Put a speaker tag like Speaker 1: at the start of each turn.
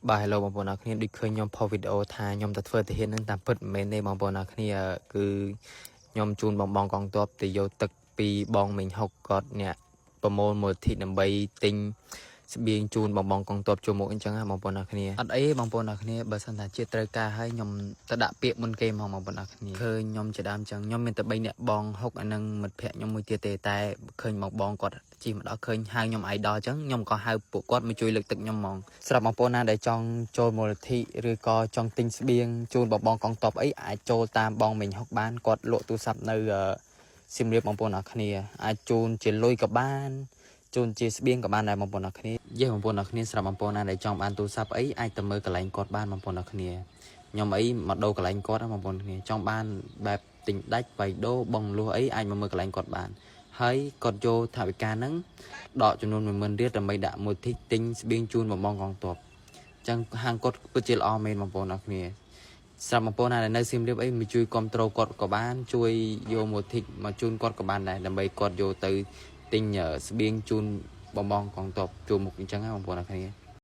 Speaker 1: បាទ Hello បងប្អូនអរគ្នាដូចឃើញខ្ញុំផុសវីដេអូថាខ្ញុំទៅធ្វើទាហាននឹងតាមពិតមិនមែនទេបងប្អូនអរគ្នាគឺខ្ញុំជូនបងបងកងទ័ពទៅយកទឹកពីបងមេងហុកគាត់អ្នកប្រមូលមូលនិធិដើម្បីទិញស្បៀងជូនបងបងកងទ័ពជួរមុខអញ្ចឹងណាបងប្អូនអរគ្នាអត់អីទេបងប្អូនអរគ្នាបើសិនថាជាតិត្រូវការឲ្យខ្ញុំទៅដាក់ពាក្យមុនគេហ្មងបងប្អូនអរគ្នាឃើញខ្ញុំជាដើមអញ្ចឹងខ្ញុំមានតែ3នាក់បងហុកអានឹងមិត្តភក្តិខ្ញុំមួយទៀតទេតែឃើញបងបងគាត់ជិះមកដល់ឃើញហៅខ្ញុំ idol អញ្ចឹងខ្ញុំក៏ហៅពួកគាត់មកជួយលើកទឹកខ្ញុំហ្មងស្រាប់បងប្អូនណាដែលចង់ចូលមូលនិធិឬក៏ចង់ទិញស្បៀងជូនបងបងកងទ័ពអីអាចចូលតាមបងមេងហុកបានគាត់លក់ទូរស័ព្ទនៅអឺសៀមរាបបងប្អូនអរគ្នាអាចជូនជាលុយក៏បានជូនជាស្បៀងក៏បានដែរបងប្អូនអរគ្នាយេបងប្អូនអរគ្នាស្រាប់បងប្អូនណាដែលចង់បានទូរស័ព្ទអីអាចទៅមើលកន្លែងគាត់បានបងប្អូនអរគ្នាខ្ញុំអីមកដូរកន្លែងគាត់ណាបងប្អូនគ្នាចង់បានបែបទិញដាច់បៃដូបងលួសអីអាចមកមើលកន្លែងគាត់បានហើយគាត់យកថវិកាហ្នឹងដកចំនួន10000រៀលដើម្បីដាក់មួយធីកទិញស្បៀងជូនបងបងកងទ័ពអញ្ចឹងហាងគាត់ពិតជាល្អមែនបងប្អូនអរគ្នាស្រាប់បងប្អូនណាដែលនៅសៀមរាបអីមកជួយគ្រប់ត្រូលគាត់ក៏បានជួយយកមួយធីកមកជូនគាត់ក៏បានដែរដើម្បីគាត់យកទៅទិញស្បៀងជូនបងបងកងទ័ពជួរមុខអញ្ចឹងណាបងប្អូនអរគ្នា។